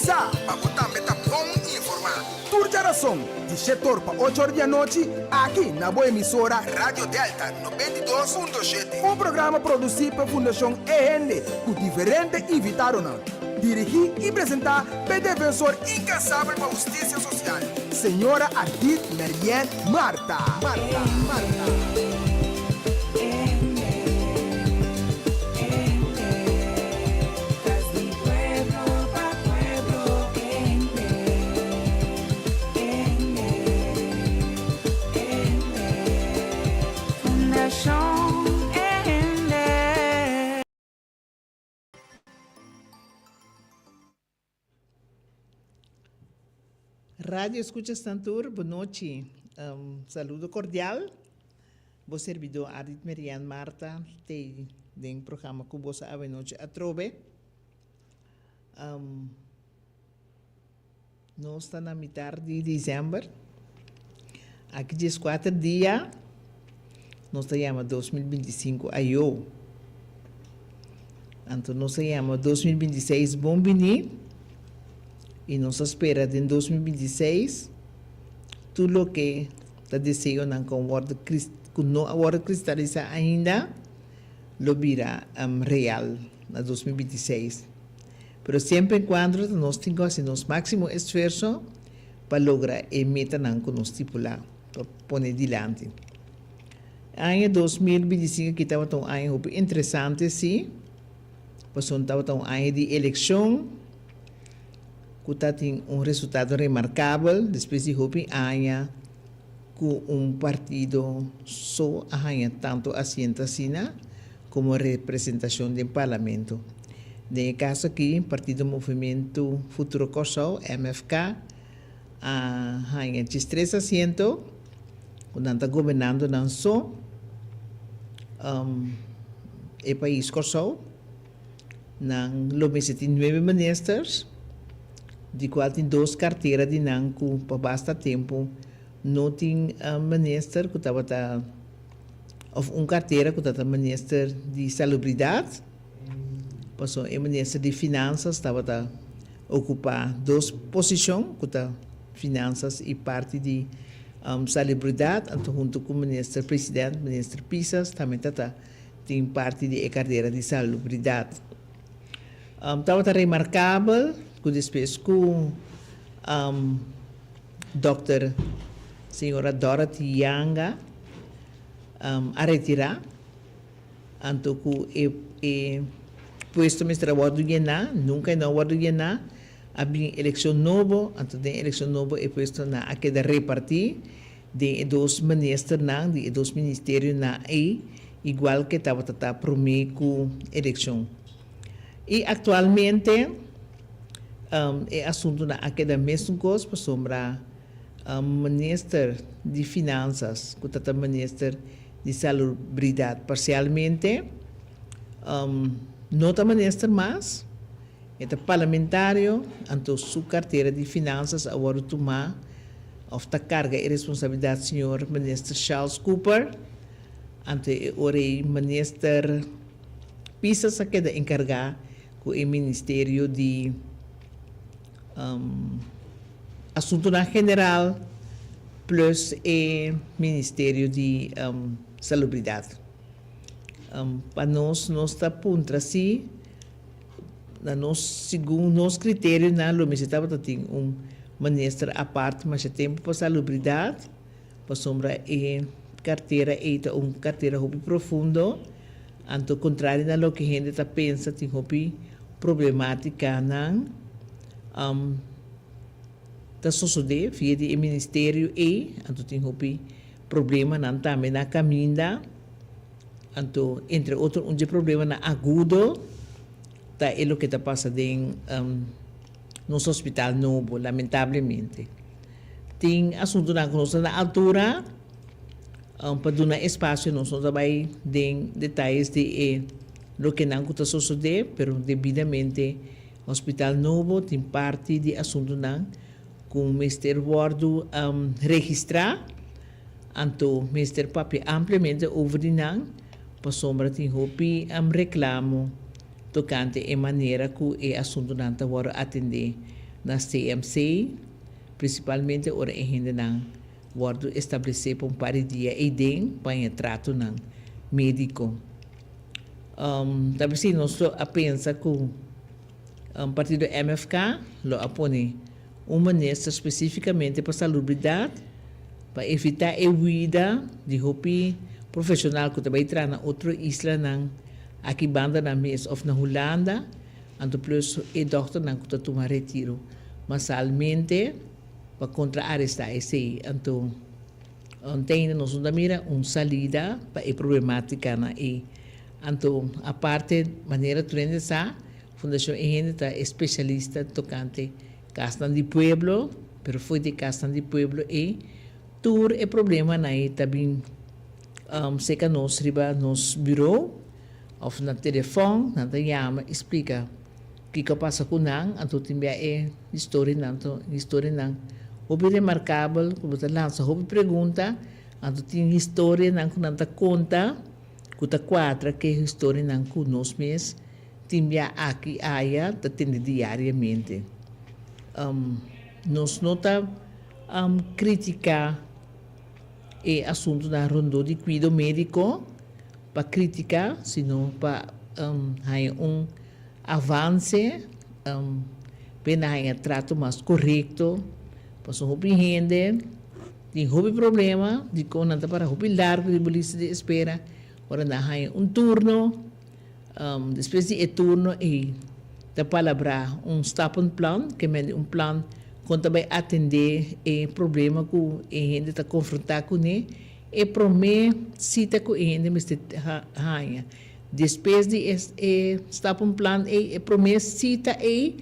Sintonisá pa bo tambe ta bon informá. Tur djarason, di shetor pa ochor di anochi, aki na bo emisora Radio Delta 92.7. Un programa produsí pa Fundashon E Hende ku diferente invitadonan. Dirigí i presentá p'e defensor inkansabel pa hustisia sosial, señora Ardit Marianne Martha. Martha. Martha. Radio escuchasnan tur, bonochi. Um saludo cordial. Bo servidor Ardit Merian Martha t'ey den programa cu boso awenochi atrobe. Um nos ta na mitar di december. Aki dieskuater dia nos ta yama 2025 ayo. Anto nos ta yama 2026 bon bini i nos ta spera den 2026 tur loke ta deseonan ku a wòrdu ku no a wòrdu kristalisá ainda lo bira real na 2026. Pero siempre en cuando ta nos tin ku hasi nos máksimo esfuerso pa logra e metanan ku nos stipulá pa pone dilanti. Aña 2025 aki tabata un aña hopi interesante sí, pasobra tabata un aña di elekshon ku ta tin un resultado remarkabel despues di hopi aña ku un partido so a haña tantu asiento asina komo representashon den parlamento. Den e kaso aki Partido Movementu Futuro Kòrsou, MFK, a haña djestres asiento ku nan ta gobernando nan so e pais Kòrsou. Nan lo mester tin nuebe ministers, di cual tin dos cartera di nan cu pa basta tempo no tin minister cu tabata of un cartera cu tabata minister di salubridad, pasobra e minister di finanzas tabata ocupa dos posicion cu ta finanzas y parti di salubridad, anto hunto cu minister president, minister Pisas tambe tata. Tin parti di e karera di salubridat. Tabata remarkabel ku despues ku dòkter señora Dorothy Yanga a retirá, anto ku e e puesto mester a wòrdu yená, nunka e no a wòrdu yená, a bin elekshon nobo, anto den elekshon nobo e puestonan a keda repartí. Den e dos ministernan di e dos ministerionan ei, igual ke tabata ta promé ku elekshon. I aktualmente e asuntunan a keda mesun kos pasobra minister di Finansas ku ta ta minister di Salubridat parsialmente no ta minister mas, E ta parlamentario, anto su cartera di finanzas a wordo tuma of ta carga e responsabilidad señor Minister Charles Cooper, anto e ora ey Minister Pisas a keda encarga cu e ministerio di Asuntonan General plus e ministerio di Salubridad. Pa nos, nos ta puntra si. Na nos, segun nos kriterionan lo mester tabata tin un minister apart masha tempu pa salubridat, pasobra e kartera ei ta un kartera hopi profundo, anto kontrari na loke hende ta pensa tin hopi problematikanan ta sosode via di e ministerio ei, anto tin hopi problemanan tambe na kaminda. Anto, entre otro, un dje problemanan agudo ta e loke ta pasa den nos hospital nobo, lamentablemente. Tin asuntunan ku nos ta na altura, pa duna espasio nos no ta bai den detayes di e lokenan ku ta sosodé, pero debidamente hospital nobo tin parti di asuntunan ku mester wòrdu registrá. Anto mester papia ampliamente over di nan pasobra tin hopi reklamo tokante e manera ku e asuntunan ta wòrdu atendé. na CMC, prinsipalmente ora e hendenan wòrdu establesé pa un par di dia eiden pa haña tratonan médiko. Ta p'esei nos lo a pensa ku partido MFK lo a pone un minister spesífikamente pa salubridat pa evitá e huida di hopi profeshonal ku ta bai traha na otro islanan aki banda nan mes òf na Hulanda, anto plus e dòkternan ku ta tuma retiro masalmente pa kontraarestá esei. Anto te ainda nos no ta mira un salida pa e problemátikanan ei. Anto aparte manera tur hende sa, Fundashon E Hende ta e spesialista tokante kasnan di pueblo, pero fo'i di e kasnan di pueblo ei tur e problemanan ei ta bin seka nos riba nos buro òf na telefòn, nan ta yama i splika kiko a pasa ku nan, anto tin bia e historianan ta historianan hopi remarkabel ku bo ta lansa hopi pregunta, anto tin historianan ku nan ta konta ku ta kuadra ku e historianan ku nos mes tin bia aki aya ta tende diariamente. Nos no ta kritiká e asuntunan rondó di kuido médiko pa kritiká, sino pa haña un avanse, p'e haña trato mas korekto, pasobra hopi hende tin hopi problema dikon nan ta para hopi largu riba lista di espera ora nan haña un turno. Despues di e turno ei ta palabrá un stappenplan, ke mende un plan kon ta bai atendé e problema ku e hende ta konfrontá kuné. E promé sita ku e hende mester haña despues di e stappenplan ei, e promé sita ei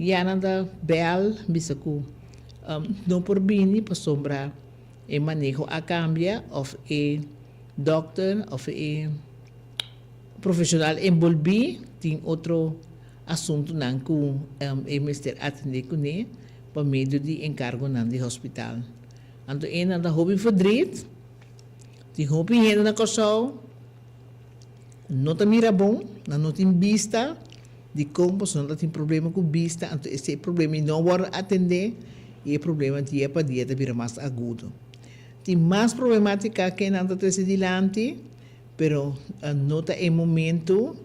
ya nan ta bèl bisa ku no por bini pasobra e maneho a kambia òf e dòkter òf e Profesional enbolbí tin otro asuntunan ku e mester atendé kuné pa medio di enkargonan di hospital. Anto e nan ta hopi verdriet, tin hopi hende na Kòrsou ku no ta mira bon, nan no tin bista dikon pasobra nan ta tin problema ku bista, anto esei problema i no wòrdu atendé i e problema dia pa dia ta bira mas agudo. Tin mas problemátika ke nan ta trese dilanti. Pero no ta e momento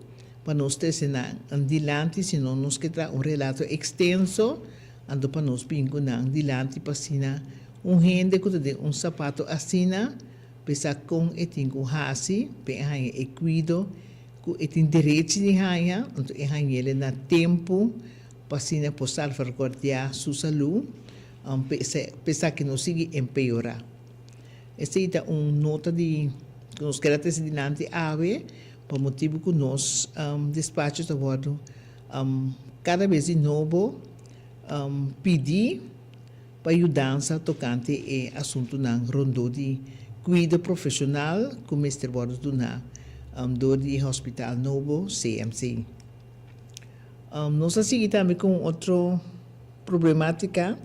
pa nos trece nan dilanti, sino nos ke traha un relato extenso, anto pa nos bin cu nan dilanti pa asina un hende cu ta den un sapato asina p'e sa con e tin cu haci p'e haña e cuido cu e tin derechi di haña, anto e hañ'ele na tempo pa asina por salvaguardia su salud, p'e esaki no sigui empeora. Esei ta un nota di ku nos keda trese dilanti awe pa motibu ku nos despacho ta wòrdu kada bes di nobo pidi pa yudansa tokante e asuntunan rondó di kuido profeshonal ku mester wòrdu duná dor di e hospital nobo CMC. Nos a sigui tambe ku un otro Problematica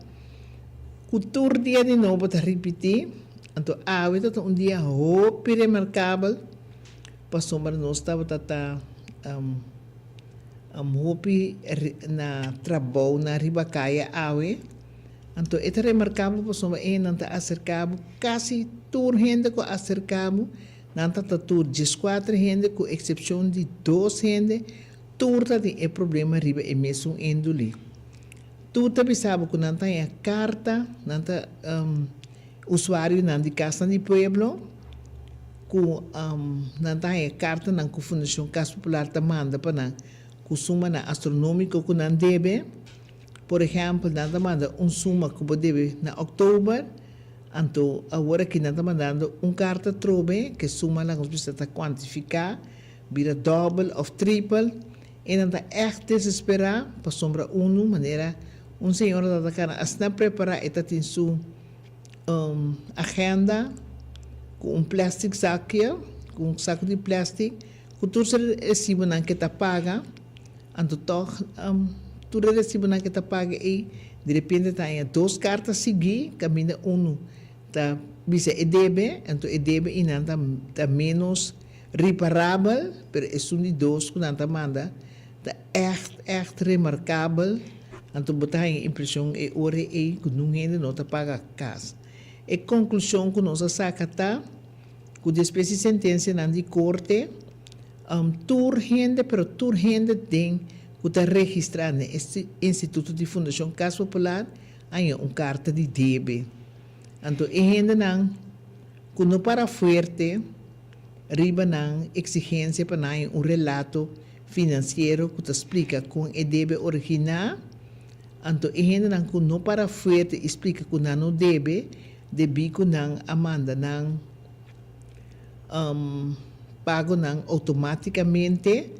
cu tur dia di nobo ta ripiti, anto awe ta ta un dia hopi remarcabel pasobra nos tabata ta hopi na trabou na riba caya awe, anto e ta remarcabel pasobra e nan ta acerca bo, casi tur hende cu a acerca bo nan ta ta tur diescuater hende cu excepcion di dos hende. Tur ta tin e problema riba e mesun índole. Tur ta bisa bo ku nan ta haña karta, nan ta usuarionan di Kasnan di Pueblo, ku nan ta haña kartanan ku Fundashon Kas Popular ta manda pa nan ku sumanan astronómiko ku nan debe. Por ehèmpel, nan ta manda un suma ku bo debe na òktober, anto awor aki nan ta mandando un karta atrobe ku e suma laga nos bisa ta kuantifiká. Bira dòbel òf tripel, e nan ta ègt desesperá pasobra unu manera un señora ta ta kana asina prepará e ta tin su agenda ku un plastic zakje, ku un saku di plastic ku tur su resibonan ke ta paga, anto tòg tur e resibonan ke ta paga ei direpente ta haña dos karta sigui kaminda unu ta bisa e debe, anto e debe i nan ta ménos. Riparabel, pero esun di dos ku nan ta manda ta ègt ègt remarkabel. Anto bo ta haña impreshon e ora ei ku nun hende no ta paga kas. E konklushon ku nos a saka ta ku despues di sentensianan di korte, tur hende, pero tur hende den ku ta registrá na e instituto di Fundashon Kas Popular haña un karta di debe. Anto e hendenan ku no para fuerte riba nan eksigensia pa nan haña un relato finansiero ku ta splika kon e debe originá, anto e hendenan ku no para fuerte i splika ku nan no debe debí ku nan a manda nan pagonan outomátikamente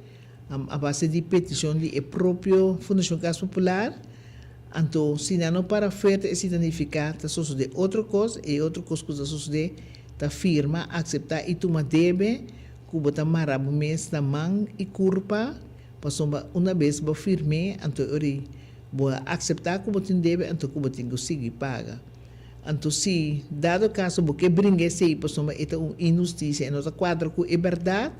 a base di petishon di e propio Fundashon Kas Popular, anto si nan no para fuerte esei ta nifiká ta sosodé otro kos, e otro kos ku ta sosodé ta firma, akseptá i tuma debe ku bo ta mara bo mes na man i kurpa, pasobra una bes bo firm'é anto e ora ei bo a akseptá ku bo tin debe anto ku bo tin ku sigui paga. Anto si dado kaso bo ke bringa esei pasobra e ta un inhustisia e no ta kuadra ku e bèrdat,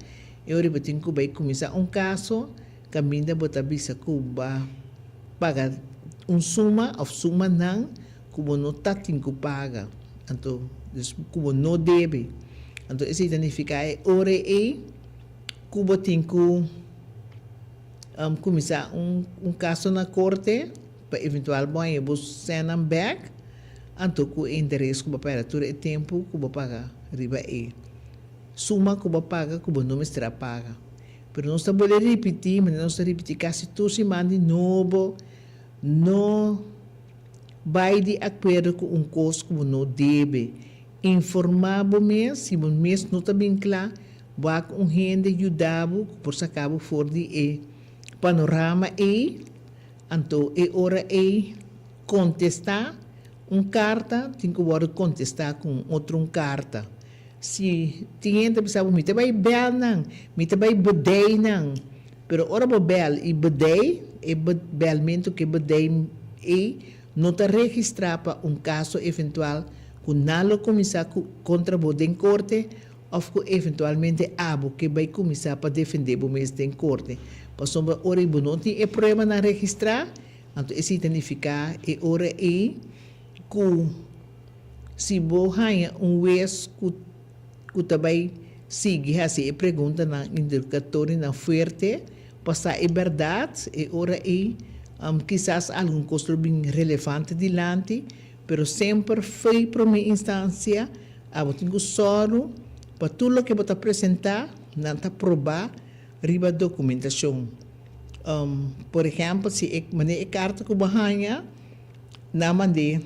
e ora ei bo tin ku bai kuminsá un kaso kaminda bo ta bisa ku bo a paga un suma òf sumanan ku bo no ta tin ku paga, anto dus ku bo no debe. Anto esei ta nifiká e ora ei ku bo tin ku kuminsá un kaso na korte pa eventual bo haña bo sènnan bèk, anto ku e interes ku bo a pèrdè tur e tempu ku bo paga riba e suma ku bo a paga ku bo no mester a paga. Pero nos ta bolbe ripití, manera nos ta ripití kasi tur siman di nobo, no bai di akuerdo ku un kos ku bo no debe. Informá bo mes, si bo mes no ta bin kla, wak un hende yuda bo ku por saka bo for di e panorama ei. Anto e ora ei kontestá un karta tin ku wòrdu kontestá ku un otro un karta. Si tin hende ta bisa bo mi ta bai bèl nan, mi ta bai bedei nan, pero ora bo bèl i bedei, e bèlmentu ku e bedei ei no ta registrá pa un kaso eventual ku nan lo kuminsá ku kontra bo den korte òf ku eventualmente abo ke bai kuminsá pa defendé bo mes den korte. Pasobra ora ei bo no tin e pruebanan registrá, anto esei ta nifiká e ora ei ku si bo haña un wes ku ku ta bai sigui hasi e preguntanan interrogatorionan fuerte pa sa e bèrdat, e ora ei kisas algun kos lo bin relevante dilanti, pero semper fo'i promé instansia abo tin ku sòru pa tur loke bo ta presentá nan ta probá riba dokumentashon. Por ehèmpel, si e manera e karta ku bo haña nan mand'é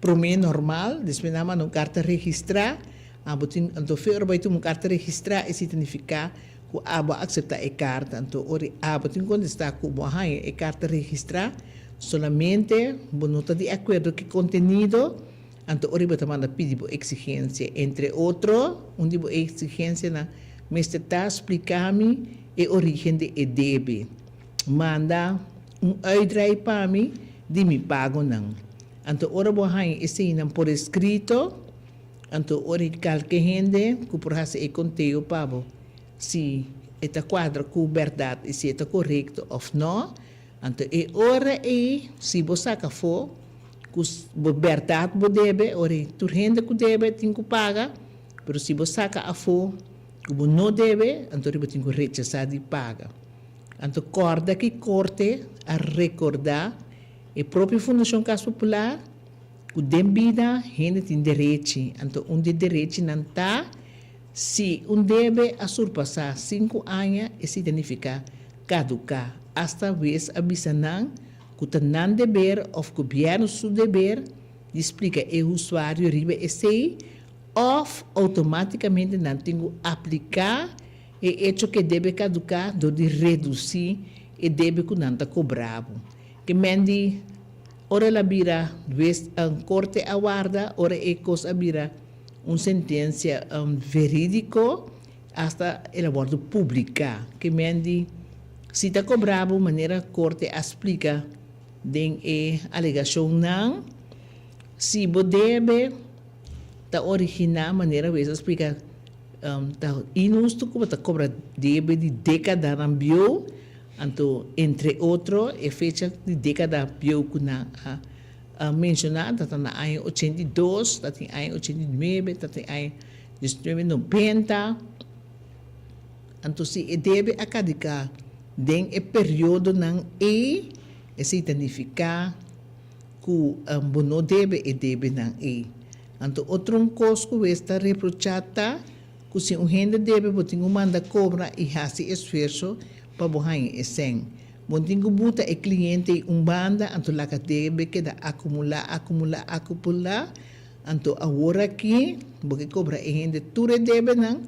Promé normal, despues nan manda un karta registrá, abo tin, anto fe ora bo a tuma un karta registrá esei ta nifiká ku abo a akseptá e karta. Anto ora abo tin kontestá ku bo a haña e karta registrá, solamente bo no ta di akuerdo ku e kontenido, anto ora bo ta manda pidi bo eksigensia. Entre otro, un di bo eksigensianan mester ta spliká mi e orígen di e debe. Manda un uitdraai pa mi di mi pagonan. Anto ora bo haña eseinan por eskrito, anto ora e kalke hende ku por hasi e konteo pa bo, si e ta kuadra ku bèrdat i si e ta korekto òf nò, anto e ora ei si bo saka afó ku bo bèrdat bo debe, ora ei tur hende ku debe tin ku paga, pero si bo saka afó ku bo no debe, anto ora bo tin ku rechasá di paga. Anto kòrda ki korte a rekordá E propio Fundashon Kas Popular ku den bida hende tin derechi, anto un di e derechinan ta si un debe a surpasá sinku aña esei ta nifiká kaduká. Asta wes a bisa nan ku ta nan deber òf gobièrnu su deber di splika e usuario riba esei òf outomátikamente nan tin ku apliká e echo ku e debe kaduká dor di redusí e debe ku nan ta kobra bo. Ke men di, ora el a bira wes korte a warda, ora e kos a bira un sentensia verídiko, asta el a wòrdu publiká. Ke men di, si ta kobra bo manera korte a splika den e alegashonnan, si bo debe ta originá manera wes a splika, ta inhustu ku bo ta kobra debe di dékadanan bieu. Anto entre otro e fecha di dékada bieu ku nan a menshoná ta ta na aña 82, ta tin aña 89, ta tin aña 1990. Anto si e debe a kadiká den e periodonan ei, esei ta nifiká ku bo no debe e debenan ei. Anto otro un kos ku wes ta reprochá ta ku si un hende debe bo tin ku manda kobra i hasi esfuerso pa bo haña e sèn. Bo no tin ku buta e kliente ei un banda anto laga debe keda akumulá, akumulá, akumulá, anto awor aki bo ke kobra e hende tur e debenan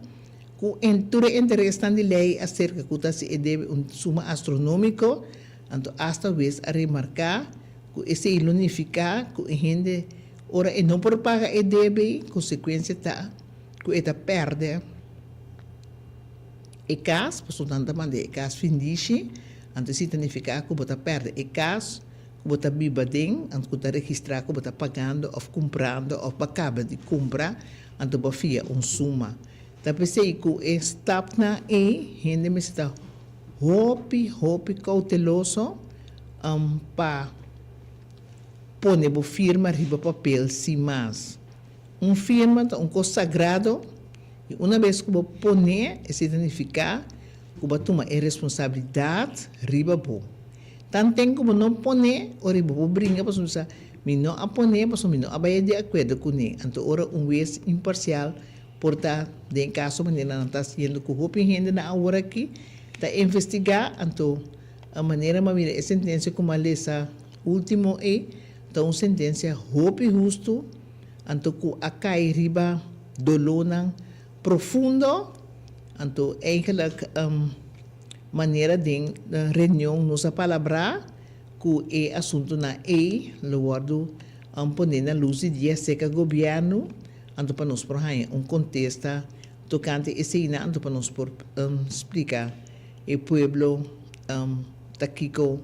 ku en tur e interesnan di lei aserka ku ta hasi e debe un suma astronómiko, anto asta wes a remarká ku esei lo nifiká ku e hende ora e no por paga e debe ei, konsekuensia ta ku e ta pèrdè e kas, pasobra nan ta manda e kas findishi, anto esei ta nifiká ku bo ta pèrdè e kas ku bo ta biba den, anto ku ta registrá ku bo ta pagando òf kumprando òf bo a kaba di kumpra, anto bo a fia un suma. Ta p'esei ku e stapnan ei hende mester ta hopi, hopi kouteloso pa pone bo firma riba papel sin mas. Un firma ta un kos sagrado i una bes ku bo pon'é esei ta nifiká ku bo a tuma e responsabilidat riba bo. Tanten ku bo no pon'é ora bo por bringa pasobra bo sa mi no a pon'é pasobra mi no a bai di akuerdo kuné. Anto ora un wes imparsial por ta den e kaso manera nan ta hasiendo ku hopi hende na awor aki ta investigá anto manera mi a mira e sentensia ku mi a lesa ultimo ei ta un sentensia hopi hustu anto ku a kai riba dolónan profundo, anto eigenlijk manera den reunion nos a palabrá ku e asuntunan ei lo wòrdu poné na lus di dia serka gobièrnu, anto pa nos por haña un kontesta tokante eseinan, anto pa nos por splika e pueblo ta kiko.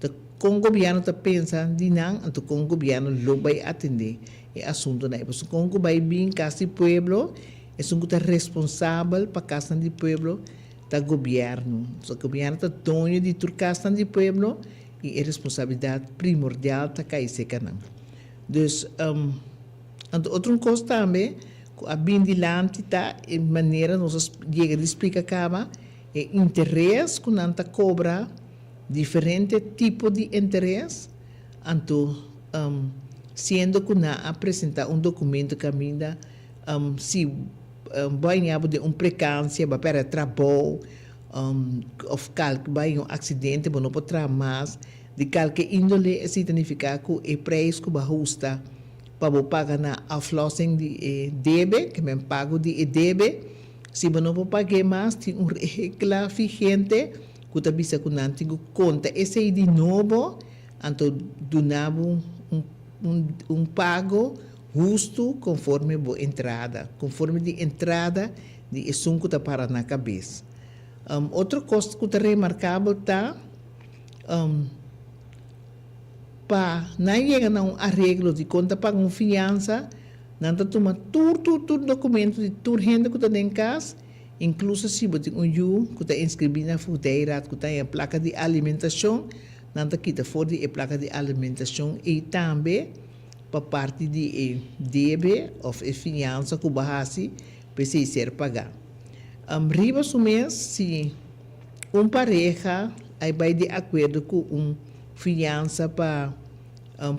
Ta kon gobièrnu ta pensa di nan, anto kon gobièrnu lo bai atendé e asuntunan ei. Pasobra kon ku bai bin kas di pueblo, esun ku ta responsabel pa kasnan di pueblo ta gobièrnu. Pasobra gobièrnu ta doño di tur kasnan di pueblo i e responsabilidat primordial ta kai serka nan. Dus, anto otro un kos tambe ku a bin dilanti ta e manera nos a yega di splika kaba, e interes ku nan ta kobra. Diferente tipo di interes, anto siendo ku nan a presentá un dokumento kaminda si bo a ña bo den un prekansia, bo a pèrdè trabou òf kalke bo a haña un aksidente bo no por traha mas, di kalke índole esei ta nifiká ku e preis ku bo a husta pa bo paga na aflossing di e debe, ke men pago di e debe, si bo no por pag'é mas tin un regla vigente. Ku ta bisa ku nan tin ku konta esei di nobo, anto duna bo un pago hustu konforme bo entrada, konforme di entrada di esun ku ta para na kabes. Otro kos ku ta remarkabel ta pa nan yega na un areglo di kon ta paga un fiansa, nan ta tuma tur tur tur dokumento di tur hende ku ta den kas, Inkluso si bo tin un yu ku ta inskribí na Voogdijraad ku ta haña plaka di alimentashon, nan ta kita for di e plaka di alimentashon ei tambe pa parti di e debe òf e fiansa ku bo a hasi pa esei ser pagá. Riba su mes, si un pareha a bai di akuerdo ku un fiansa pa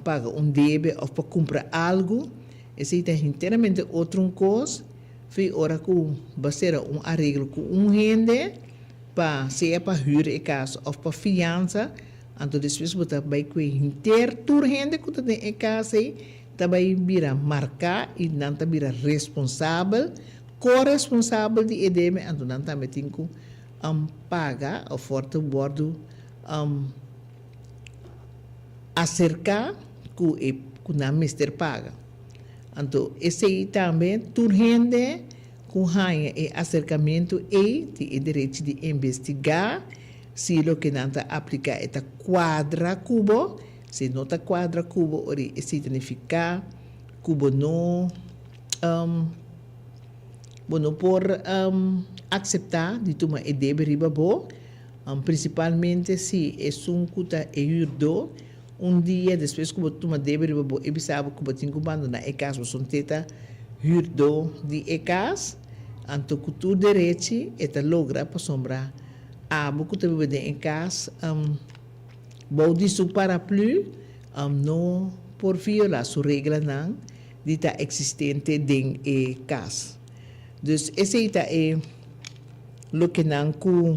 paga un debe òf pa kumpra algu, esei ta henteramente otro un kos. Fi ora ku bo sera un areglo ku un hende pa sea pa hür e kas òf pa fiansa, anto despues bo ta bai ku e henter tur hende ku ta den e kas ei ta bai bira marká i nan ta bira responsabel, koresponsabel di e debe, anto nan tambe tin ku paga òf for ta wòrdu aserká ku e ku nan mester paga. Anto esei tambe tur hende ku haña e aserkamentu ei tin e derechi di investigá si loke nan ta apliká e ta kuadra ku bo. Si no ta kuadra ku bo ora esei ta nifiká ku bo no bo no por akseptá di tuma e debe riba bo. Prinsipalmente si esun ku ta e hürdó un dia despues ku bo tuma debe riba bo e bisa bo ku bo tin ku bandoná e kas bo son te ta hürdó di e kas, anto ku tur derechi e ta logra pasobra abo ku ta biba den e kas bou di su paraplü no por violá su reglanan di ta eksistente den e kas. Dus esei ta e loke nan ku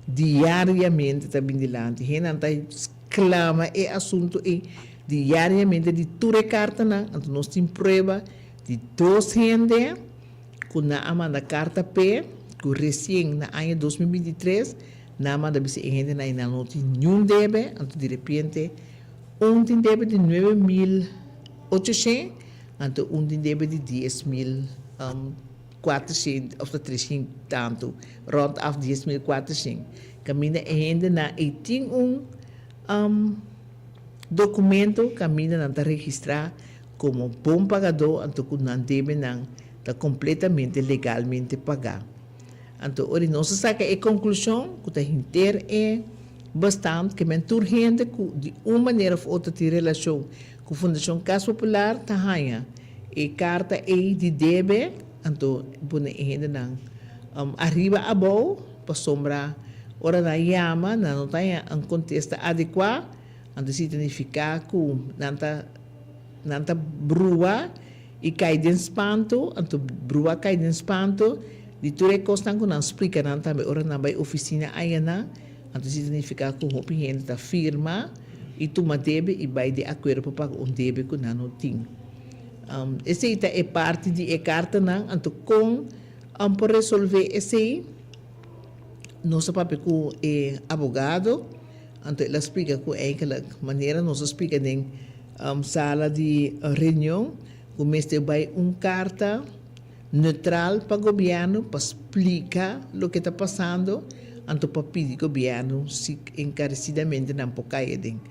diariamente ta bin dilanti. Hendenan ta sklama e asuntu ei diariamente di tur e kartanan. Anto nos tin prueba di dos hende ku nan a manda karta p'e ku resien na aña 2023 nan a manda bisa e hendenan ei nan no tin niun debe. Anto direpiente un tin debe di 9800. Anto un tin debe di 10,400 of ta 300 tantu, rond af 10,400. Kaminda e hendenan ei tin un documento kaminda nan ta registrá komo bon pagadó anto ku nan debenan ta kompletamente legalmente pagá. Anto ora nos a saka e konklushon ku ta henter e bestand ke men tur hende ku di un manera of otro tin relashon ku Fundashon Kas Popular ta haña e karta ei di debe, anto pone e hendenan ariba abou pasobra ora nan yama nan no ta haña un kontesta adekuá, anto esei ta nifiká ku nan ta nan ta brua i kai den spanto, anto brua kai den spanto di tur e kosnan ku nan splika nan tambe ora nan bai ofisina ayanan, anto esei ta nifiká ku hopi hende ta firma i tuma debe i bai di akuerdo pa paga un debe ku nan no tin. Esei ta e parti di e kartanan, anto kon por resolvé esei? Nos a papia ku e abogado, anto el a splika ku eigenlijk manera nos a splika den sala di reunion ku mester bai un karta neutral pa gobièrnu pa splika loke ta pasando, anto pa pidi gobièrnu si enkaresidamente nan por kai aden.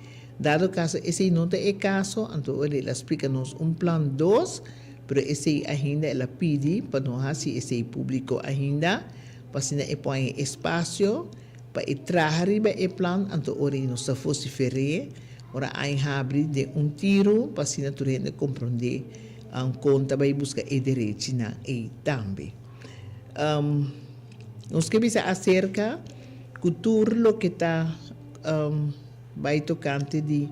Dado kaso esei no ta e kaso, anto el a splika nos un plan dos, pero esei ainda el a pidi pa no hasi esei públiko ainda, pa asina e por haña espasio pa e traha riba e plan, anto ora ei nos ta vosifer'é, ora aña habri den un tiru pa asina tur hende komprondé kon ta bai buska e derechinan ei tambe. Nos ke bisa aserka ku tur loke ta bai tokante di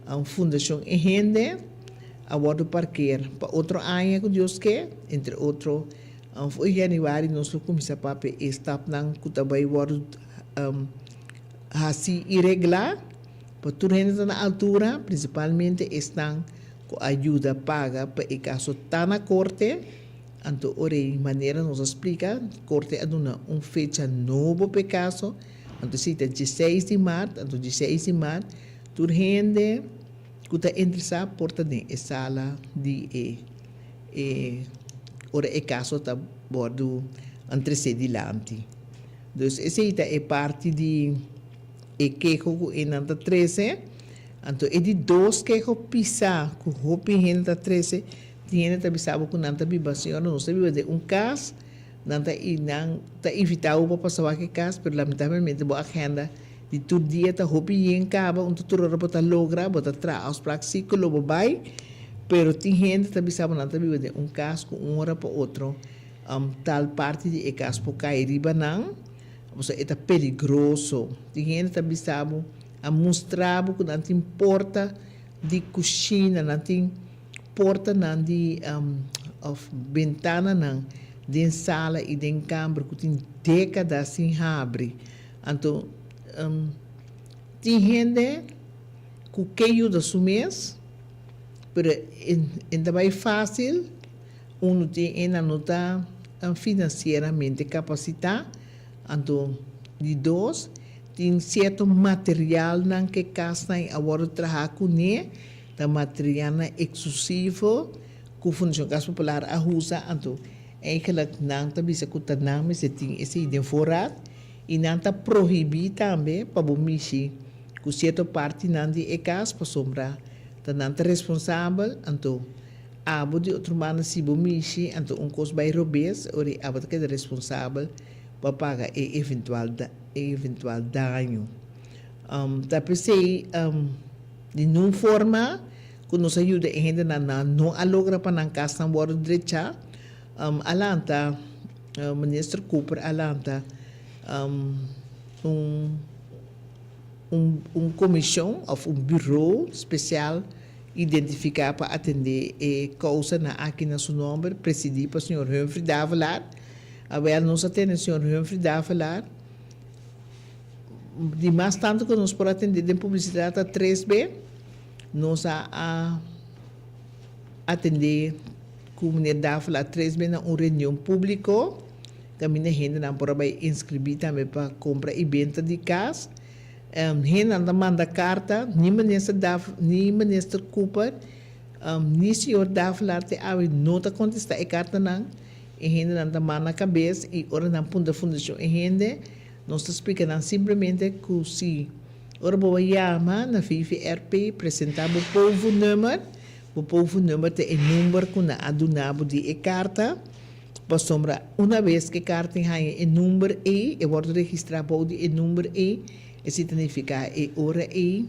Fundashon E Hende a wòrdu parker pa otro aña ku Dios ke, entre otro For di januari nos lo kuminsá papia e stapnan ku ta bai wòrdu hasi i reglá pa tur hende ta na altura, prinsipalmente esnan ku a yuda paga pa e kaso ta na korte. Anto ora ei manera nos a splika, korte a duna un fecha nobo pa e kaso, anto esei ta dieseis di mart, anto dieseis di mart tur hende ku ta interesá por ta den e sala di e. E ora e kaso ta wòrdu tresé dilanti. Dus esei ta e parti di e keho ku e nan ta trese. Anto e di dos keho pisá ku hopi hende ta trese, tin hende ta bisa bo ku nan ta biba, señora nos ta biba den un kas, nan ta nan ta invitá bo pa pasa wak e kas, pero lamentablemente bo agenda di tur dia ta hopi yen kaba, un ta tur ora bo ta logra, bo ta traha afsprak si ku lo bo bai, pero tin hende ta bisa bo nan ta biba den un kas ku un ora pa otro tal parti di e kas por kai riba nan, pasobra e ta peligroso. Tin hende ta bisa bo, a mustra bo ku nan tin porta di kushina, nan tin portanan di òf bentananan den sala i den kamber ku tin dékada sin habri. Anto tin hende ku ke yuda su mes, pero e ta bai fásil, unu tin e nan no ta finansieramente kapasitá, anto di dos, tin sierto materialnan ku e kasnan a wòrdu traha kuné, ta materialnan eksklusivo ku Fundashon Kas Popular a usa, anto Eigenlijk nan ta bisa ku ta nan mester tin esei den voorraad i nan ta prohibí tambe pa bo mishi ku sierto partinan di e kas pasobra ta nan ta responsabel, anto abo di otro banda si bo mishi anto un kos bai robes ora abo ta keda responsabel. pa paga e eventual e eventual daño. Ta p'esei di nun forma ku nos a yuda e hendenan nan no a logra pa nan kasnan wòrdu drechá. A lanta, Minister Cooper a lanta un un komishon òf un buro spesial identifiká pa atendé e kousanan aki na su nòmber, presidí pa señor Humphrey Davelaar. Awel nos a tene señor Humphrey Davelaar. Di mas tantu ku nos por atendé den publisidat ta tres be. Nos a a atendé ku meneer Davelaar tres be na un reunion públiko kaminda hendenan por a bai inskribí tambe pa kompra i benta di kas. Hendenan ta manda karta, ni minister Dav ni minister Cooper ni señor Davelaar te awe no ta kontestá e kartanan. E hendenan ta manda kabes i ora nan puntra fundashon e hende, nos ta splika nan simplemente ku si ora bo a yama na VVRP presentá bo povu-nummer, bo povu-nummer ta e number ku nan a duna bo di e karta, pasobra una bes ku e karta haña e number ei, e wòrdu registrá bou di e number ei, esei ta nifiká e ora ei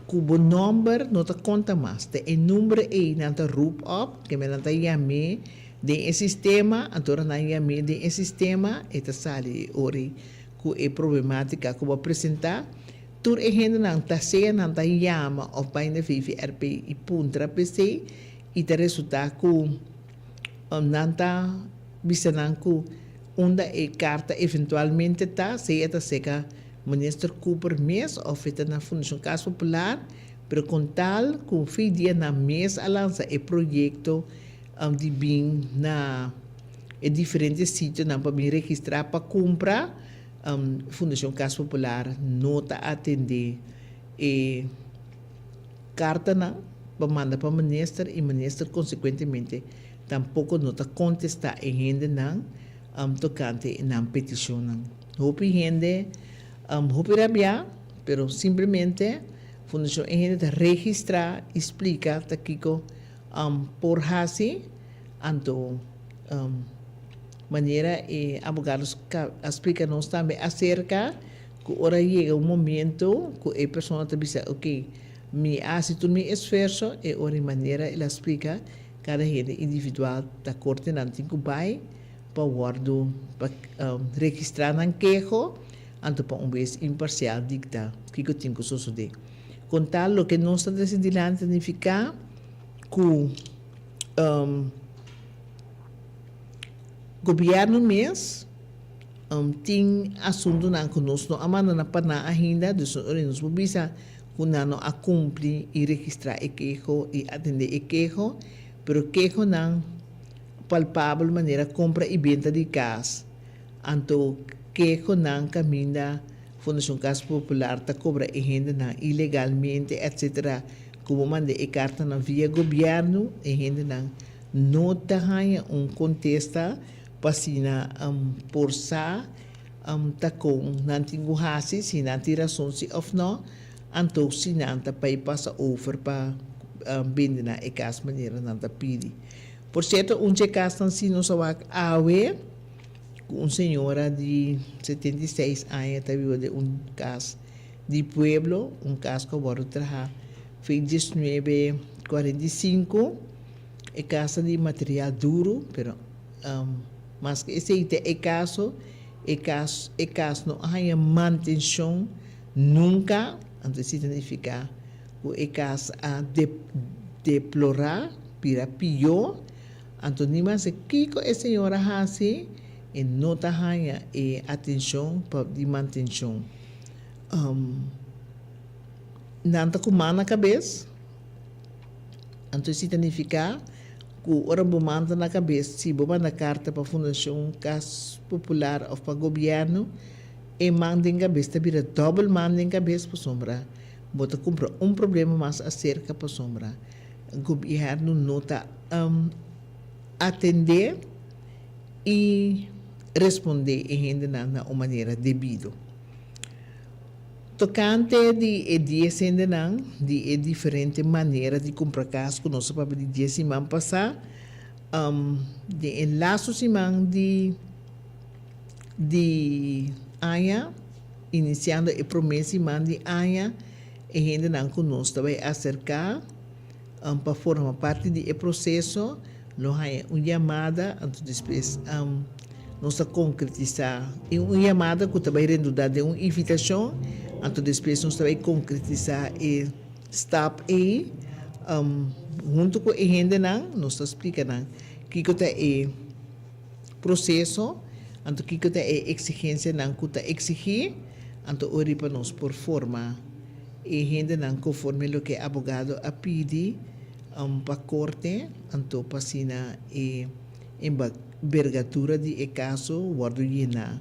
ku bo nòmber no ta konta mas, ta e number ei nan ta roep op, keme nan ta yam'é Den e sistema, anto ora nan yam'é den e sistema, e ta sali e ora ei ku e problematika ku bo a presentá. Tur e hendenan ta sea nan ta yama òf bai na VVRP i puntra p'esei i ta resultá ku nan ta bisa nan ku unda e karta eventualmente ta, sea ta seka Minister Cooper mes òf e ta na Fundashon Kas Popular, pero kon tal ku fi dia nan mes a lansa e proyekto di bin na e diferente sitionan pa bin registrá pa kumpra, Fundashon Kas Popular no ta atendé e kartanan pa manda pa minister i minister konsekuentemente tampoko no ta kontestá e hendenan tokante nan petishonnan. Hopi hende hopi rabiá, pero simplemente Fundashon e hende ta registrá i splika ta kiko Por hasi anto manera e abogado a splika nos tambe aserka ku ora yega un momento ku e persona ta bisa ok mi a hasi tur mi esfuerso e ora e manera el a splika kada hende individual ta kortenan tin ku bai pa wòrdu pa registrá nan keho anto pa un bes imparsial dikta kiko tin ku sosodé. Kon tal loke nos ta trese dilanti ta nifiká ku gobièrnu mes tin asuntunan ku nos no a manda na pa nan ainda, dus ora nos por bisa ku nan no a kumpli i registrá e keho i atendé e keho, pero kehonan palpabel manera kompra i benta di kas, anto kehonan kaminda Fundashon Kas Popular ta kobra e hendenan ilegalmente etc. Ku bo manda e kartanan via gobièrnu e hendenan no ta haña un kontesta pa asina por sa ta kon nan tin ku hasi, si nan tin rason si òf nò, anto si nan ta bai pasa over pa bende nan e kas manera nan ta pidi. Por sierto un dje kasnan si nos a wak awe. Ku un señora di 76 aña ta biba den un kas di pueblo, un kas ku a wòrdu traha fin 1945. E kas ta di material duru, pero maske esei ta e kaso, e kas e kas no a haña mantenshon nunka, anto esei ta nifiká ku e kas a deplorá, bira pió. Anto ni mas kiko e señor a hasi, e no ta haña e atencion pa di mantencion. Nan ta cu man na cabes, anto esey ta nifica cu ora bo man ta na cabes, si bo manda carta pa Fundacion Cas Popular of pa Gobierno, e man den cabes ta bira dobel man den cabes pasobra bo ta cumpra un problema mas acerca pasobra Gobierno no ta atendé i respondé e hendenan na un manera debido. Tokante di e dies hendenan di e diferente manera di kumpra kas ku nos a papia di dies siman pasá, den e lastu siman di. di aña, inisiando e promé siman di aña, e hendenan ku nos ta bai aserká pa forma parti di e proseso lo haña un yamada, anto despues nos ta konkretisá e un yamada ku ta bai rendudá den un invitashon, anto despues nos ta bai konkretisá e stap ei huntu ku e hendenan, nos ta splika nan kiko ta e. Proseso, anto kiko ta e eksigensianan ku ta eksigí, anto ori pa nos por forma e hendenan konforme loke e abogado a pidi pa korte, anto pa asina e embergadura di e kaso wòrdu yená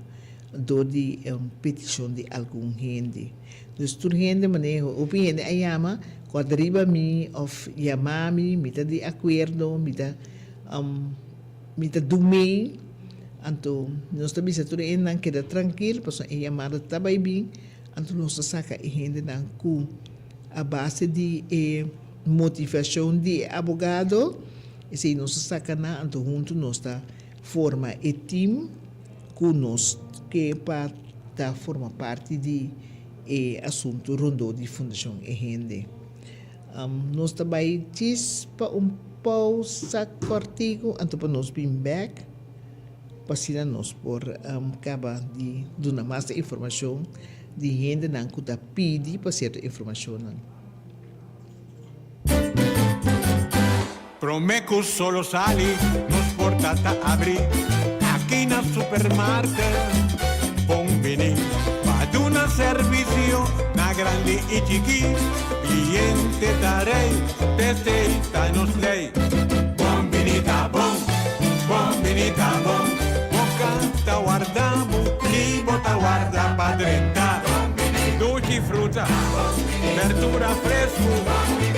dor di petishon di algun hende. Dus tur hende maneho, hopi hende a yama, kòrda riba mi òf yama mi, mi ta di akuerdo, mi ta. Mi ta dumei, anto nos ta bisa tur e hendenan keda trankil pasobra e yamada ta bai bin, anto nos ta saka e hendenan ku a base di e motivashon di e abogado, esei nos ta saka nan, anto huntu nos ta forma e tim ku nos ke pa ta forma parti di e asuntu rondó di Fundashon E Hende. Nos ta bai djis pa un pousa kòrtiku anto pa nos bin bèk pa asina nos por kaba di duna mas informashon di hendenan ku ta pidi pa sierto informashonnan. Promé ku solo sali, nos porta ta abrí aki na Supermarket. Bon bini pa duna servisio na grandi i chikí. Kliente ta rei, p'esei ta nos lei. Bon bini ta bon, bon bini ta bon. Boka ta warda bo, ni bo ta warda pa drenta. Dushi fruta, berdura fresku,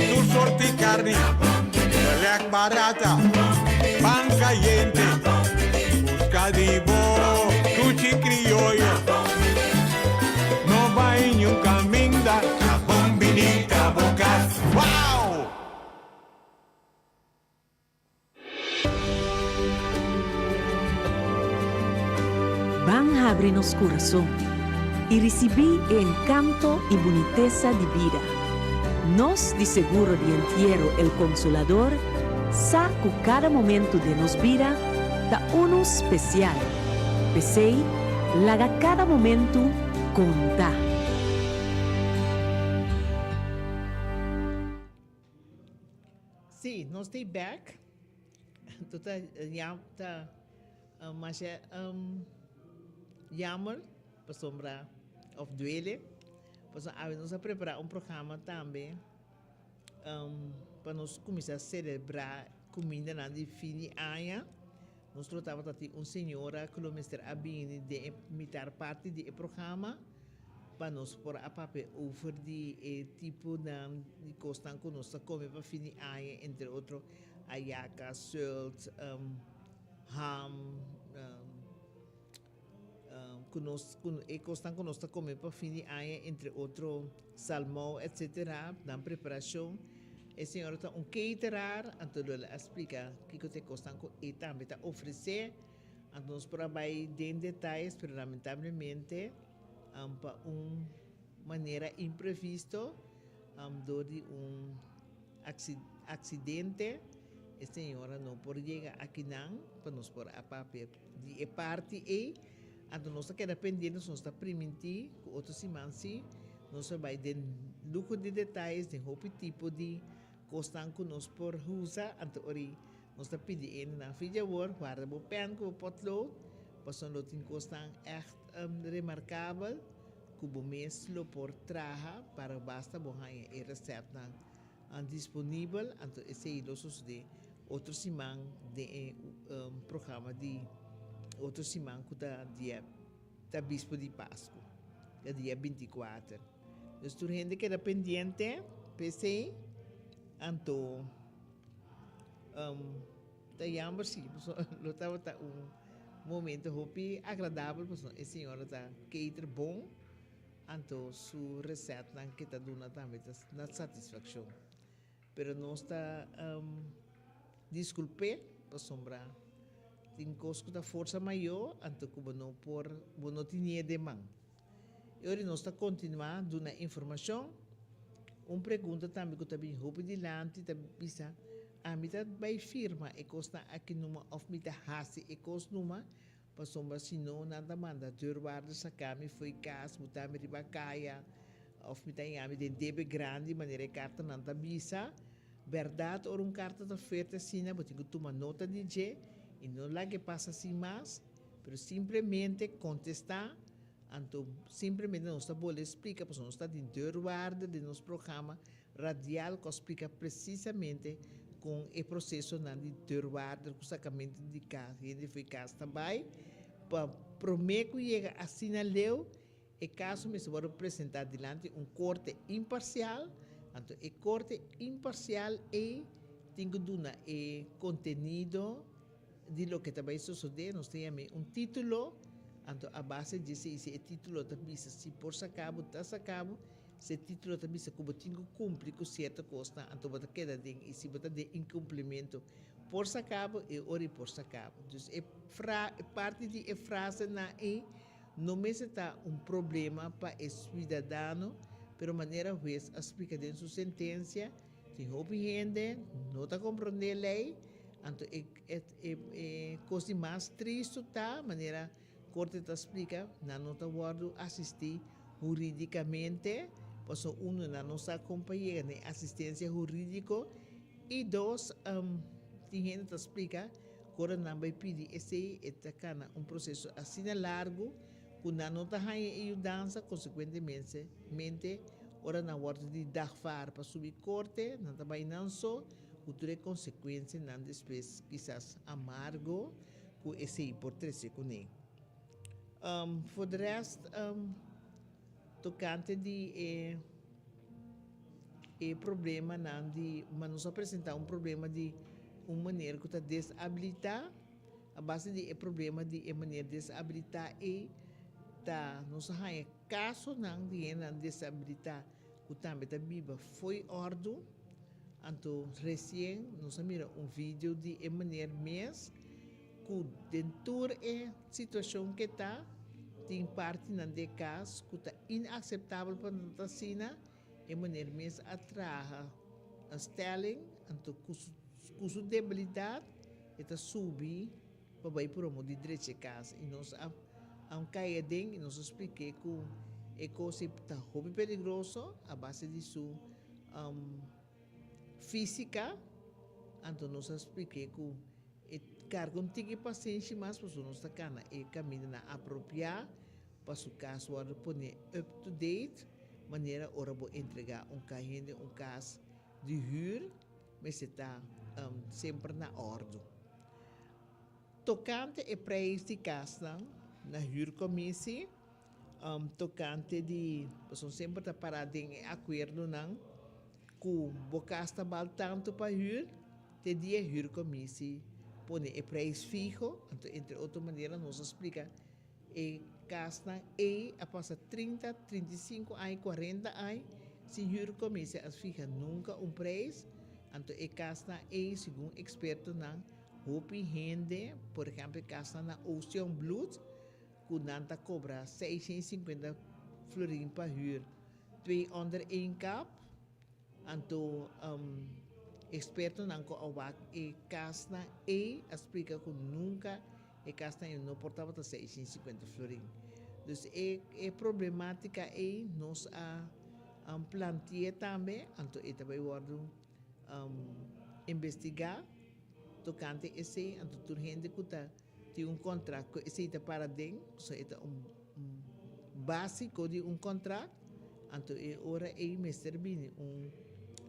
tur sorti karni, belek barata, pan kayente, buska di bo dushi krioyo. No bai niun kaminda, ta bon bini ta bo kas. Wow! Ban habri nos kurason i risibí e enkanto i bunitesa di bida. Nos di Seguro di Entiero El Consolador sa ku kada momentu den nos bida ta unu spesial. P'esei, laga kada momentu konta! Sí, nos ta bek. Anto ta ya ta masha jammer pasobra of duele pasobra awe nos a prepara un programa tambe pa nos cuminsa celebra cumindanan di fin di aña. Nos lo tabata tin un señora cu lo mester a bini den e mitar parti di e programa. Pa nos por a papia over di e tiponan di kosnan ku nos ta kome pa fin di aña, entre otro ayaka, sult, ham, ku nos ku e kosnan ku nos ta kome pa fin di aña, entre otro salmou, etsetera, nan preparashon. E señora ta un cateraar, anto lo el a splika kiko ta e kosnan ku e tambe ta ofresé. Anto nos por a bai den detayes, pero lamentablemente pa un manera imprevisto dor di un accidente e señora no por yega akinan pa nos por a papia di e parti ey. Anto nos ta keda pendiente, nos ta priminti cu otro siman si nos a bai den luho di detayes, den hopi tipo di cosnan cu nos por usa. Anto ori Nos ta pidi ene nan fin djawor, warda bo pen ku bo potlood, pasobra lo tin kosnan ègt remarkabel ku bo mes lo por traha para basta bo haña e resèptnan disponibel. Anto esei lo sosodé otro siman den e programa di otro siman ku ta dia ta bispo di Pasku, ta dia bintikuater. Dus tur hende keda pendiente p'esei, anto. Ta jammer si, pasobra lo tabata un momento hopi agradabel pasobra e señora ta cater bon, anto su resetnan ke ta duna tambe ta na satisfaccion. Pero nos ta disculp'é pasobra. Tin kos ku ta forsa mayó, anto ku bo no por, bo no tinié den man. E ora nos ta kontinuá duna informashon. Un pregunta tambe ku ta bin hopi dilanti ta bisa, Ami ta bai firma e kosnan aki numa òf mi ta hasi e kos numa? Pasobra si no nan ta manda deurwaarder saka mi fo'i kas, buta mi riba kaya òf mi ta haña mi den debe grandi manera e kartanan ta bisa. Bèrdat ora un karta ta fuerte asina bo tin ku tuma nota di dje i no lag'e pasa sin mas, pero simplemente kontestá. Anto simplemente nos ta bolbe splika pasobra nos ta den deurwaarder den nos programa radial ku a splika presisamente kon e prosesonan di deurwaarder ku sakamentu di kas hende fo'i kas ta bai pa promé ku yega asina leu e kaso mester wòrdu presentá dilanti un korte imparsial anto e korte imparsial ei tin ku duna e kontenido di loke ta bai sosodé, nos ta yam'é un título, anto a base dje si e título ta bisa si por saká bo, ta saká bo, si e título ta bisa ku bo tin ku kumpli ku sierto kosnan, anto bo ta keda den, i si bo ta den inkumplimentu, por saká bo, e ora ei por saká bo. Dus e fra, e parti di e frasenan ei no mester ta un problema pa e suidadano, pero manera hues a splika den su sentensia, Tin hopi hende no ta komprondé lei, anto e e kos di mas tristu ta manera korte ta splika, nan no ta wòrdu asistí hurídikamente, pasobra uno nan no sa kon pa yega na e asistensia hurídiko i dos tin hende ta splika ku ora nan bai pidi esei e ta kana un proseso asina largu ku nan no ta haña e yudansa, konsekuentemente Ora nan wòrdu di dagvaar pa subi korte, nan ta bai nan so, ku tur e konsekuensianan despues kisas amargo ku esei por trese kuné. For de rèst, tokante di e e problemanan di, ma nos a presentá un problema di un meneer ku ta desabilitá, a base di e problema di e meneer desabilitá ei ta nos a haña Kasonan di hendenan desabilitá ku tambe ta biba fo'i òrdu. Anto resien nos a mira un video di e meneer mes ku den tur e situashon ke ta, tin partinan di e kas ku ta inakseptabel pa nan ta asina. E meneer mes a traha un stelling, anto ku ku su debilidat e ta subi pa bai promo di drecha e kas i nos a a un kai aden i nos a splik'é ku e kos ei ta hopi peligroso a base di su físika, anto nos a splik'é ku e karga un tiki pasenshi mas pasobra nos ta kana e kamindanan apropiá pa su kas wòrdu pone up to date manera ora bo entregá un hende un kas di hür mester ta semper na òrdu. Tokante e preis di kasnan na hürkomisi, tokante di, pasobra semper ta pará den e akuerdonan ku bo kas ta bal tantu pa hür, te dia hürkomisi pone e preis fiho, anto entre otro manera nos a splika E kasnan ei a pasa trinta, 35 aña, 40 aña sin huurcommissie a fiha nunca un prijs. Anto e kasnan ei, segun expertonan, hopi hende, por ehempel e kasnan na Oost-Jongbloed, cu nan ta cobra 650 florin pa huur, twee onder één kap. Anto expertonan cu a wak e casnan ey a splica cu nunca e casnan ey no por tabata 650 florin. Dus e e problematica ey nos a planti'e tambe, anto e ta bay wordo investiga tocante esey, anto tur hende cu ta tin un contract cu esey ta para den, pasobra e ta un basico di un contract, anto e ora ey mester bini un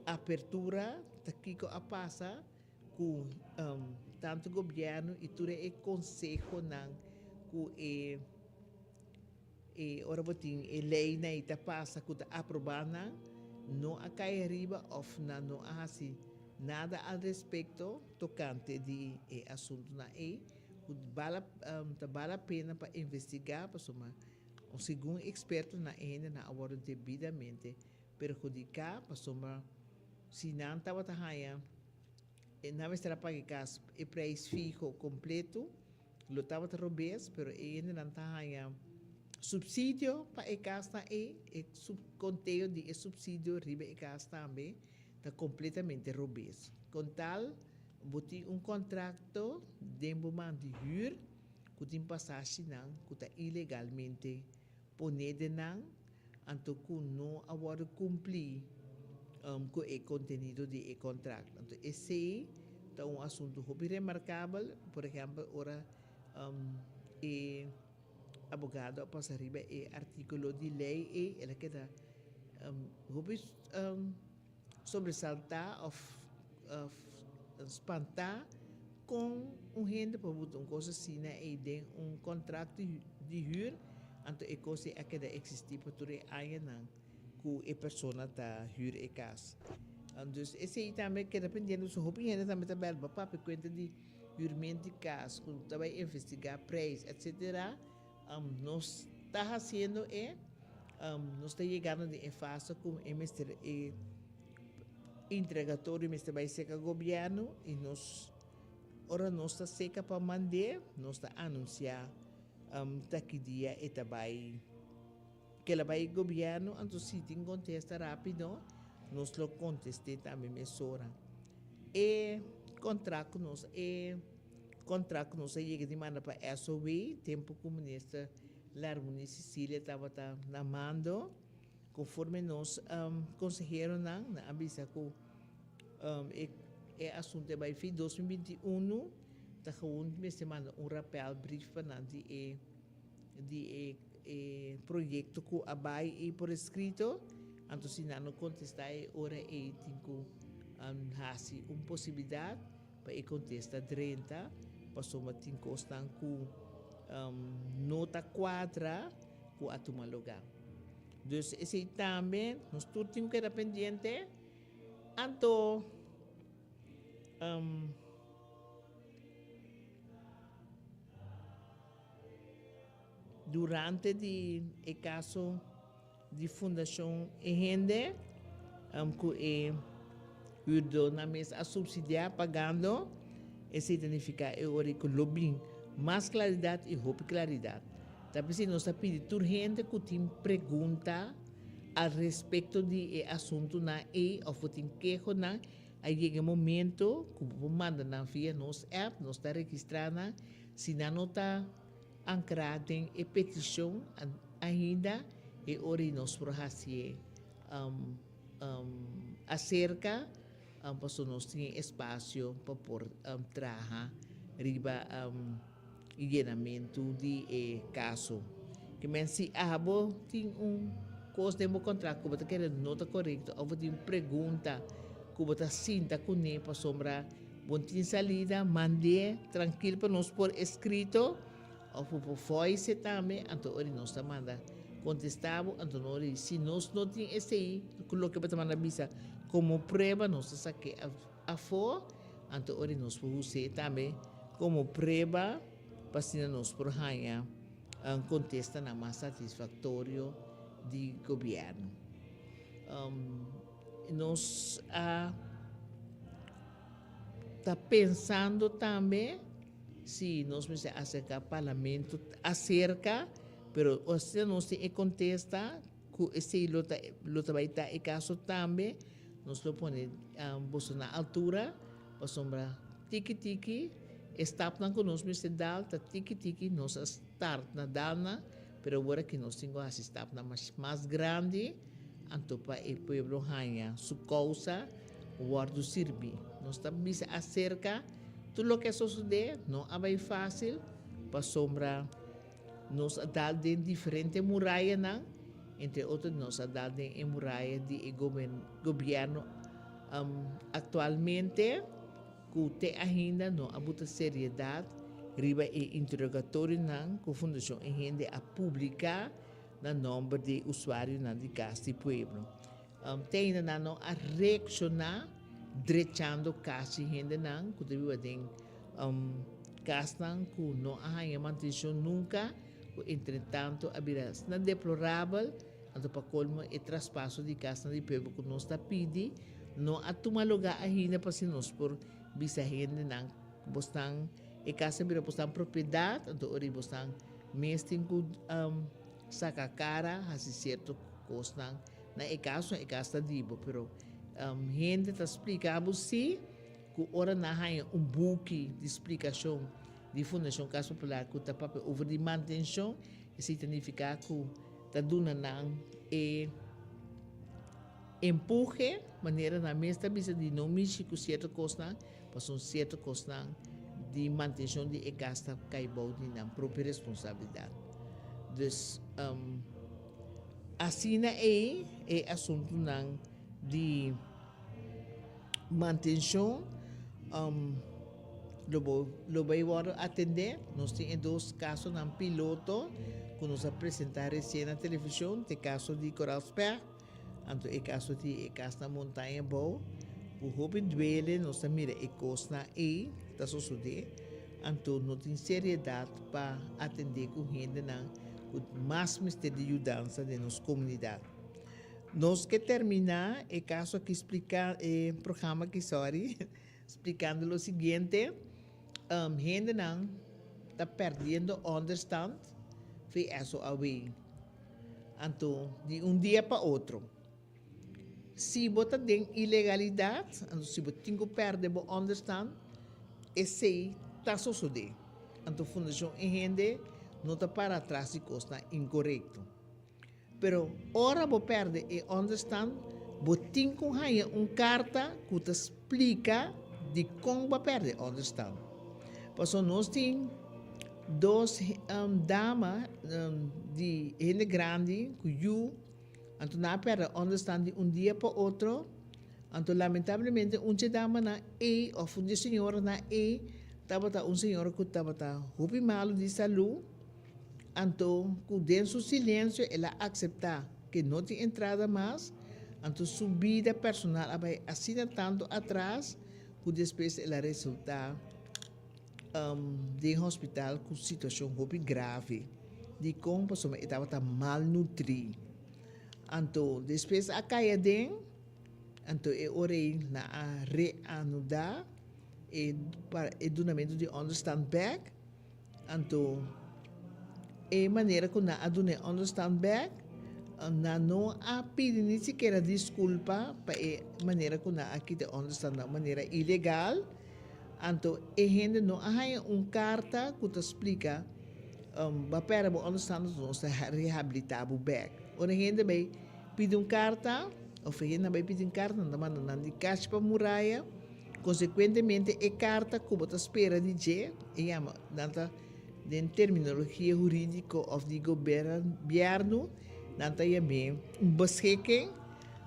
apertura ta kico a pasa cu tanto gobierno y tur e consehonan cu e e ora bo tin e leynan ey ta pasa cu ta aproba nan no a cay ariba of nan no a haci nada al respecto tocante di e asuntonan ey. Ku bala ta bala pena pa investigá pasobra segun ekspertonan e hendenan a wòrdu debidamente perhudiká pasobra si nan tabata haña nan mester a paga e kas e preis fiho kompleto. Lo tabata robes, pero e hendenan ta haña supsidio pa e kasnan ei, e konteo di e supsidio riba e kas tambe ta kompletamente robes. Kon tal bo tin un kontrakto den bo man di hür ku tin pasashinan ku ta ilegalmente poné den nan, anto ku no a wòrdu kumplí ku e kontenido di e kontrakt. Anto esei ta un asuntu hopi remarkabel, por ehèmpel ora e abogado a pasa riba e artíkulo di lei ei, el a keda hopi sobresaltá òf spantá kon un hende por buta un kos asina ei den un kontrakt di hür, anto e kos ei a keda eksistí pa tur e añanan ku e persona ta hür e kas. Dus esei tambe keda pendiente, pasobra hopi hende tambe ta bèl bo papia kuenta di hürment di kas, ku ta bai investigá preis, etsetera. Nos ta hasiendo e, nos ta yegando den e fase ku e mester e entregatorio mester bai seka gobièrnu i nos ora nos ta seka pa mand'é nos ta anunsiá ta ki dia e ta bai kela bai gobièrnu anto si tin kontesta rápido nos lo kontest'é tambe mesora. E kontrakt ku nos e. Kontrakt ku nos a yega di manda pa SOW tempu ku Minister Larmonie Cecilia tabata na mando, konforme nos konseheronan nan a bisa ku e asuntu a bai fin 2021, ta gewoon mester manda un rapèlbrief pa nan di e di e proyekto ku a bai ei por eskrito, anto si nan no kontestá e ora ei tin ku hasi un posibilidat. Pa e kontesta drenta, pasobra tin kosnan ku no ta kuadra ku a tuma lugá. Dus esei tambe nos tur tin ku keda pendiente. Anto durante di e kaso Di Fundashon E Hende ku e hürdónan mes a supsidiá pagando, esei ta nifiká e ora ku lo bin mas klaridat i hopi klaridat. Ta p'esei nos ta pidi tur hende ku tin pregunta al respekto di e asuntunan ei òf bo tin kehonan, a yega e momento ku bo por manda nan via nos app, nos ta registrá nan, si nan no ta. Ankrá den e petishon ainda e ora i nos por hasié aserka pasobra nos tin e espasio pa por traha riba yenamentu di e kaso. Ke men si abo tin un kos den bo kontrakt ku bo ta kere no ta korekto òf bo tin un pregunta ku bo ta sinta kuné pasobra Bon tin salida, mand'é trankil pa nos por eskrito òf bo por voice tambe, anto ora nos ta manda kontestá bo, anto no ora si nos no tin esei ku loke bo ta manda bisa komo prueba nos ta sak'é afó, anto ora nos por us'é tambe komo prueba pa asina nos por haña kontestanan mas satisfaktorio di gobièrnu. Nos a ta pensando tambe si nos mester acerca parlamento acerca, pero asina nos tin e contesta cu esey lo ta lo ta bay ta e caso tambe, nos lo pone boso na altura pasobra tiki tiki e stapnan cu nos mester dal ta tiki tiki nos a start na dal nan, pero awor aki nos tin cu haci stapnan mas grandi. Anto pa e pueblo haña su kousa wòrdu sirbí. Nos ta bisa aserka tur loke a sosodé no a bai fásil pasobra nos a dal den diferente murayanan, entre otro nos a dal den e muraya di e gobièrnu aktualmente ku te ainda no a buta seriedat riba e interogatorionan ku Fundashon E Hende a publiká. Na nomber di usuarionan di Kas di Pueblo. Te ainda nan no a reakshoná drechando kas di hendenan ku ta biba den kasnan ku no a haña mantenshon nunka, ku entretanto a bira asina deplorabel, anto pa kolmo e traspaso di kasnan di pueblo ku nos ta pidi no a tuma lugá ainda pa asina nos por bisa hendenan ku bo stan. E kas a bira bosnan propiedat, anto ora bosnan mes tin ku saka kara hasi sierto kosnan na e kas, no e kas ta di bo, pero hende ta splika bo si ku ora nan haña un buki di splikashon di Fundashon Kas Popular ku ta papia over di mantenshon, esei ta nifiká ku ta duna nan e empuhe, manera nan mes ta bisa di no mishi ku sierto kosnan, pasobra sierto kosnan di mantenshon di e kas ta kai bou di nan propio responsabilidat. Dus asina ei e asuntunan di mantenshon lo bo lo bai wòrdu atendé. Nos tin e dos kasonan piloto ku nos a presentá resien na televishon, te kaso di Koral Spègt anto e kaso di e kas na Montaña Bou. Ku hopi duele nos ta mira e kosnan ei ta sosodé, anto no tin seriedat pa atendé ku hendenan ku mas mester di yudansa den nos komunidat. Nos ke terminá e kaso aki splika e programa aki sorry splikando lo siguiente, hendenan ta perdiendo onderstand VSOAW anto di un dia pa otro. Si bo ta den ilegalidat anto si bo tin ku pèrdè bo onderstand esei ta sosodé anto Fundashon e Hende no ta para atras di kosnan inkorekto. Pero ora bo pèrdè e ònderstant, bo tin ku haña un karta ku ta splika dikon bo a pèrdè e ònderstant. Pasobra nos tin dos dama di hende grandi ku yu, anto nan a pèrdè ònderstant di un dia pa otro, anto lamentablemente un dje damanan ei òf un dje señoranan ei tabata un señora ku tabata hopi malu di salú. Anto ku den su silensio el a akseptá ke no tin entrada mas, anto su bida personal a bai asina tantu atras ku despues el a resultá den hospital ku situashon hopi grave. Dikon? Pasobra e tabata malnutrí. Anto despues a kai aden, anto e ora ei nan a reanudá e e dunamentu di ònderstant bèk. Anto e manera ku nan a duna e onderstand bek, nan no a pidi ni sikiera diskulpa pa e manera ku nan a kita e onderstand na un manera ilegal. Anto e hende no a haña un karta ku ta splika bo a pèrdè bo onderstand anto nos ta rehabilitá bo bek. Ora e hende bai pidi un karta òf e hende nan bai pidi un karta nan ta manda nan di kashi pa muraya. Konsekuentemente e karta ku bo ta spera di dje, e yama, nan ta den terminologia hurídiko òf di gobièrnu, nan ta yam'é un beschikking.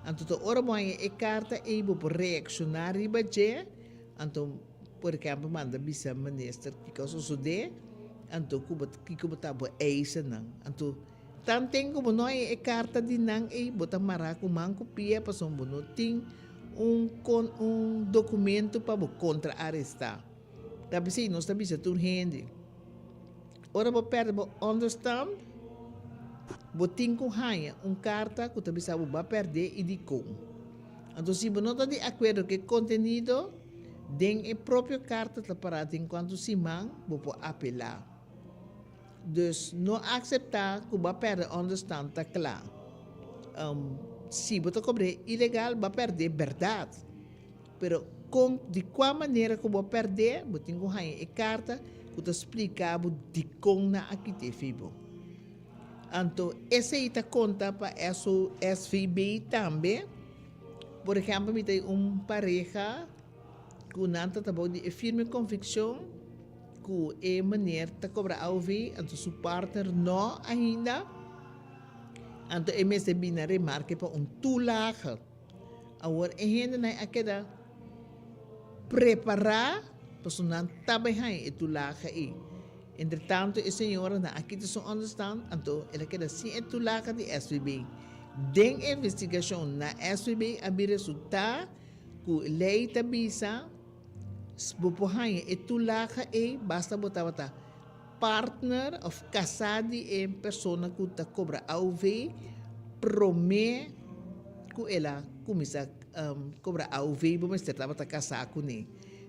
Anto ta ora bo haña e karta ei bo por reakshoná riba dje, anto por ehèmpel manda bisa minister kiko a sosodé, anto ku bo kiko bo ta bo eisennan. Anto Tanten ku bo no haña e karta di nan ei, bo ta mará ku man ku pia pasobra bo no tin un kon un dokumento pa bo kontra arestá. Ta p'esei nos ta bisa tur hende, ora bo pèrdè bo ònderstant, bo tin ku haña un karta ku ta bisa bo bo a pèrdè i dikon. Anto si bo no ta di akuerdo ku e kontenido, den e propio karta ta pará den kuantu siman bo por apelá. Dus no akseptá ku bo a pèrdè ònderstant ta kla. Si bo ta kobr'é ilegal bo a pèrdè bèrdat. Pero kon di kua manera ku bo a pèrdè bo tin ku haña e karta ku ta splika bo dikon nan a kit'é fi bo. Anto esei ta konta pa SVB tambe. Por ehèmpel mi ta un pareha ku nan ta tabou di e firme konvikshon ku e meneer ta kobra AOV anto su partner no ainda, anto e mester bini na remarke pa un toelage. Awor e hendenan a keda prepará pasobra nan ta bai haña e toelage ei. Entretanto e señoranan a kita su onderstand anto el a keda sin e toelage di SVB. Den e investigashon na SVB a bin resultá ku lei ta bisa bo por haña e tulaga ei basta bo tabata partner òf kasá di e persona ku ta kobra AOV promé ku el a kuminsá kobra AOV bo mester tabata kasá kuné.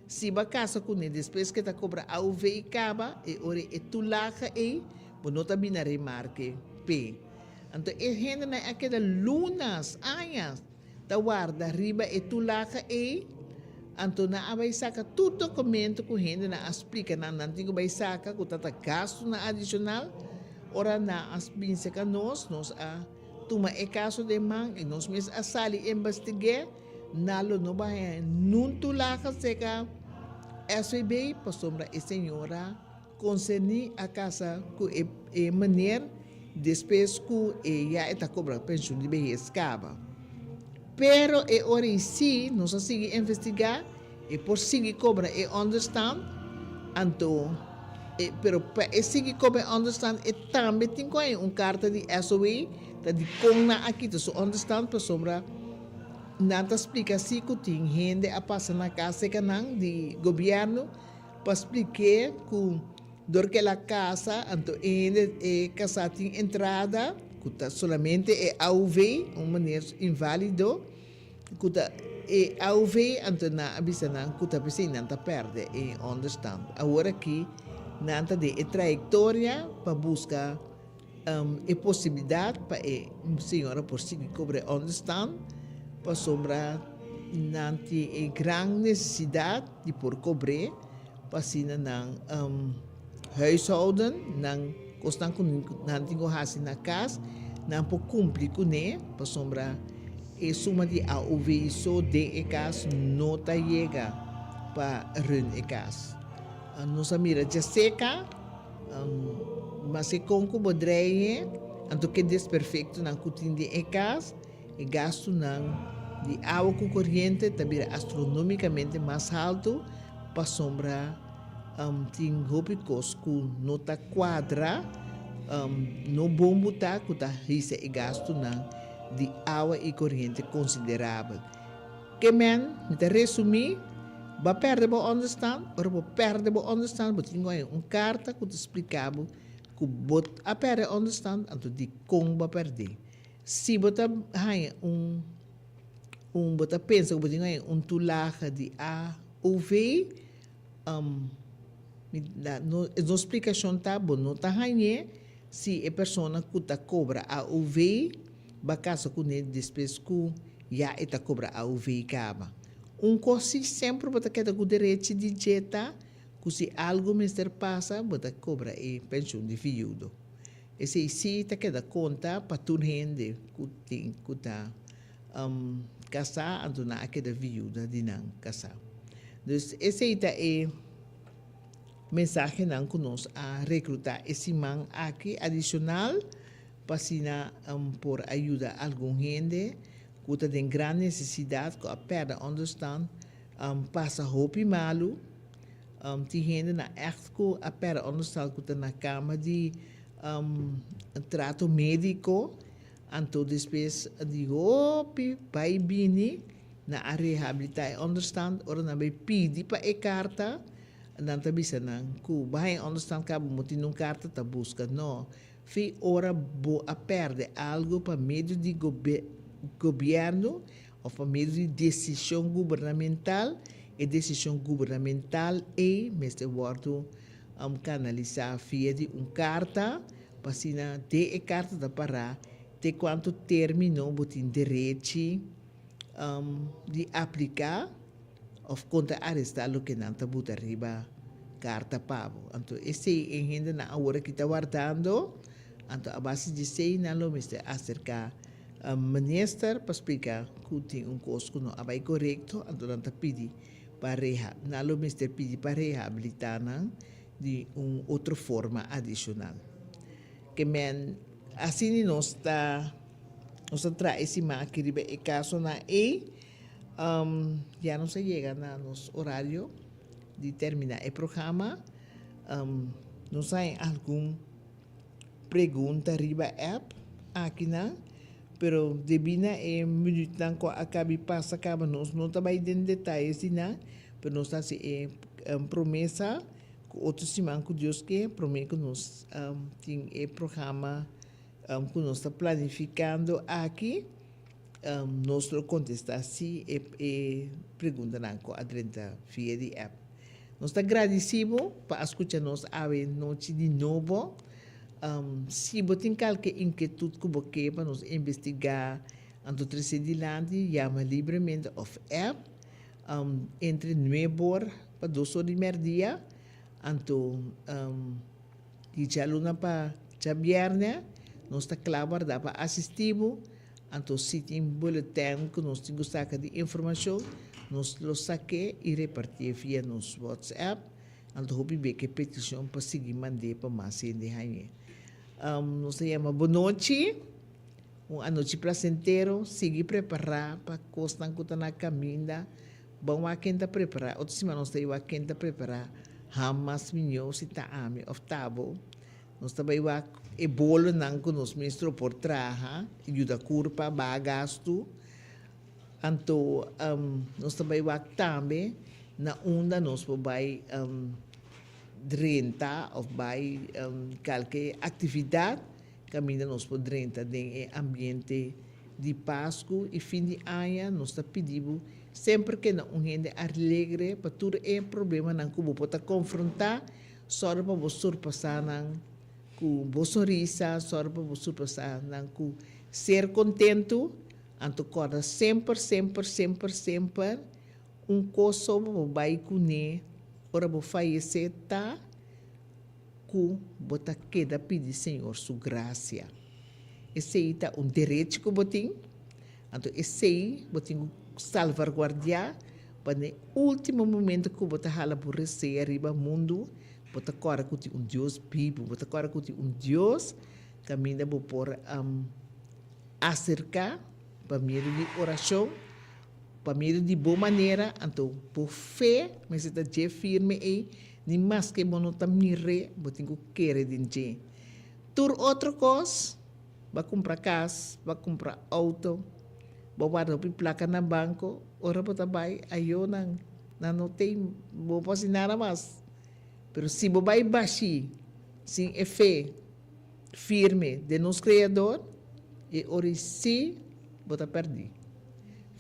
Si bo a kasa kuné despues ku e ta kobra AOV kaba, e ora e tulaga ei bo no ta bini remarke p'e. Anto e hendenan a keda lunas, añas ta warda riba e tulaga ei, anto nan a bai saka tur dokumento ku hendenan a splika nan nan tin ku bai saka ku ta ta gastunan adishonal. Ora nan a bin seka nos, nos a tuma e kaso den man i nos mes a sali investig'é. Nan lo no bai haña nun tulaga seka SVB pasobra e señora konserní a kasa ku e e meneer despues ku e ya e ta kobra penshun di behes kaba. Pero e ora ei si nos a sigui investigá e por sigui kobra e onderstand anto e pero pa e sigui kobra e onderstand e tambe tin ku haña un karta di SOA ta dikon nan a kita su onderstand pasobra Nan ta splika si ku tin hende a pasa na kas serka nan di gobièrnu pa splik'é ku dor ku el a kasa anto e hende e kasá tin entrada ku ta solamente e AOV, un meneer inválido ku ta e AOV anto nan a bisa nan ku ta p'esei nan ta pèrdè e ònderstand. Awor aki nan ta den e trayektoria pa buska. E posibilidat pa e señora por sigui kobra e onderstand pasobra nan tin e gran nesesidat di por kobr'é pa asina nan huishouden, nan kosnan ku nan tin ku hasi na kas, nan por kumpli kuné pasobra e suma di AOV so den e kas no ta yega pa run e kas. Nos a mira djaseka. Maske kon ku bo drei e, anto ke desperfektonan ku tin den e kas, e gastunan di awa ku koriente ta bira astronomikamente mas haltu pasobra tin hopi kos ku no ta kuadra, no bon butá ku ta hisa e gastunan di awa i koriente konsiderabel. Ke men, mi ta resumí, bo a pèrdè bo ònderstant, ora bo pèrdè bo ònderstant bo tin ku haña un karta ku ta splika bo ku bo a pèrdè ònderstant anto dikon bo a pèrd'é. Si bo ta haña un un bo ta pensa ku bo tin ku haña un tulaga di A o V, mi da no nos splikashon ta bo no ta hañ'é si e persona ku ta kobra AOV Ba kasa kuné despues ku ya e ta kobra AOV kaba. Un kos si semper bo ta keda ku derechi di dje ta ku si algu mester pasa bo ta kobra e penshun di viudo. Esei si ta keda konta pa tur hende ku tin ku ta kasá anto nan a keda viuda di nan kasá. Dus esei ta e mensahenan ku nos a rekrutá e siman aki adishonal. Pa asina por a yuda algun hende ku ta den gran nesesidat ku a pèrdè ònderstant pasa hopi malu. Tin hende na ègt ku a pèrdè ònderstant ku ta na kama di trato médiko, anto despues di hopi bai bini nan a rehabilitá e ònderstant ora nan bai pidi pa e karta nan ta bisa nan ku bo haña ònderstant kaba bo tin un karta ta buska no. Fi ora bo a perde algo pa medio di gobierno of pa medio di decision gubernamental, e decision gubernamental ey mester wordo canalisa via di un carta pa asina den e carta ta para te cuanto termino bo tin derechi di aplica Of kon ta arestá loke nan ta buta riba karta pa bo. Anto esei e hendenan awor aki ta wardando, anto a base di esei nan lo mester aserká minister pa splika ku tin un kos ku no a bai korekto, anto nan ta pidi pa reha, nan lo mester pidi pa rehabilitá nan di un otro forma adishonal. Ke men asina nos ta nos ta traha e siman aki riba e kasonan ei. Ya nos a yega na nos orario di termina e programa. Nos a haña algun pregunta riba app akinan, pero debí na e minütnan ku a kabi pasa kaba nos no ta bai den detayes di nan, pero nos ta hasi e promesa ku otro siman ku Dios ke promé ku nos tin e programa ku nos ta planifikando aki. Nos lo kontestá si e e preguntanan ku a drenta via di app. Nos ta gradisí bo pa a skucha nos awe nochi di nobo. Si bo tin kalke inkietut ku bo ke pa nos investigá anto trese dilanti, yama libremente òf app entre nuebe or pa dos or di mèrdia anto di djaluna pa djabièrnè nos ta kla wardá pa asistí bo. Anto si tin bulletin ku nos tin ku saka di informashon, nos lo sak'é i repartié via nos WhatsApp. Anto hopi be ku e petishon pa sigui mand'é pa mas hende hañ'é. Nos ta yama bonochi, un anochi plasentero, sigui prepará pa kosnan ku ta na kaminda. Ban wak ken ta prepará, otro siman nos ta bai wak ken ta prepará hamas miñó si ta ami òf ta bo. Nos ta bai wak e bolonan ku nos mes lo por traha, yuda kurpa baha gastu. Anto nos ta bai wak tambe na unda nos por bai drenta òf bai kalke aktividat kaminda nos por drenta den e ambiente di Pasku i fin di aña. Nos ta pidi bo semper keda un hende alegre pa tur e problemanan ku bo por ta konfrontá. Sòru pa bo surpasá nan ku bo sonrisa, sòru pa bo surpasá nan ku ser kontentu. Anto kòrda semper, semper, semper, semper un kos so pa bo bai kuné ora bo fayesé ta ku bo ta keda pidi Señor su grasia. Esei ta un derecho ku bo tin, anto esei bo tin ku salvarguardiá pa n'e último momento ku bo ta hala bo resea riba mundu, bo ta kòrda ku tin un Dios bibu, bo ta kòrda ku tin un Dios kaminda bo por aserká pa medio di orashon, pa medio di bo manera, anto bo fe mester ta dje firme ei, ni maske bo no ta mir'é, bo tin ku kere den dje. Tur otro kos, bo a kumpra kas, bo a kumpra outo, bo a warda hopi plaka na banko, ora bo ta bai ayo nan, nan no tei, bo no por hasi nada mas. Pero si bo bai bashí sin e fe firme den nos Kreador, e ora ei sí bo ta pèrdí.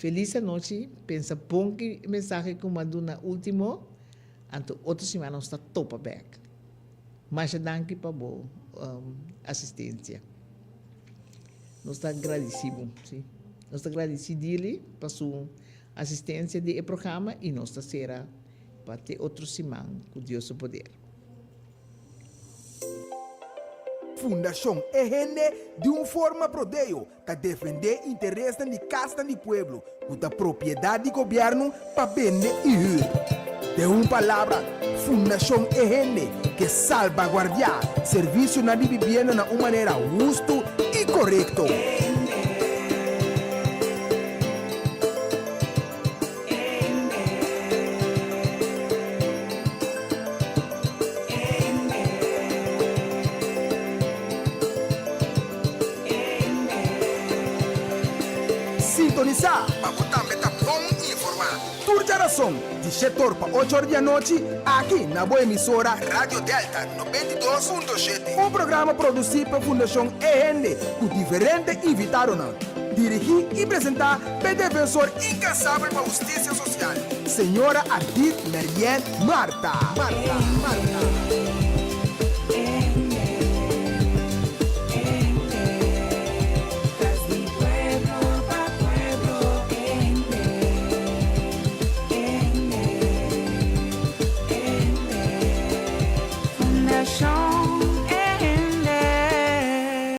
Felis anochi, pensa bon ki mensahe ku mi a duna último, anto otro siman nos ta topa bèk. Masha danki pa bo asistencia. Nos ta gradeci bo, si. Nos ta gradeci Dili pa su asistencia di e programa y nos ta cera pa te otro siman cu Dios su poder. Fundashon E Hende di un forma prodeo ta defendé interesnan di kasnan di pueblo ku ta propiedat di gobièrnu pa bende i hür. Den un palabra, Fundashon E Hende ke salbaguardiá servisionan di bibienda na un manera hustu i korekto. Sintonisá pa bo tambe ta bon informá. Tur djarason, di shetor pa ocho or di anochi, aki na bo emisora Radio Delta 92.7. Un programa produsí pa Fundashon E Hende ku diferente invitadonan. Dirigí i presentá p'e defensor inkansabel pa hustisia sosial, señora Adit Merien Martha. Martha. Martha.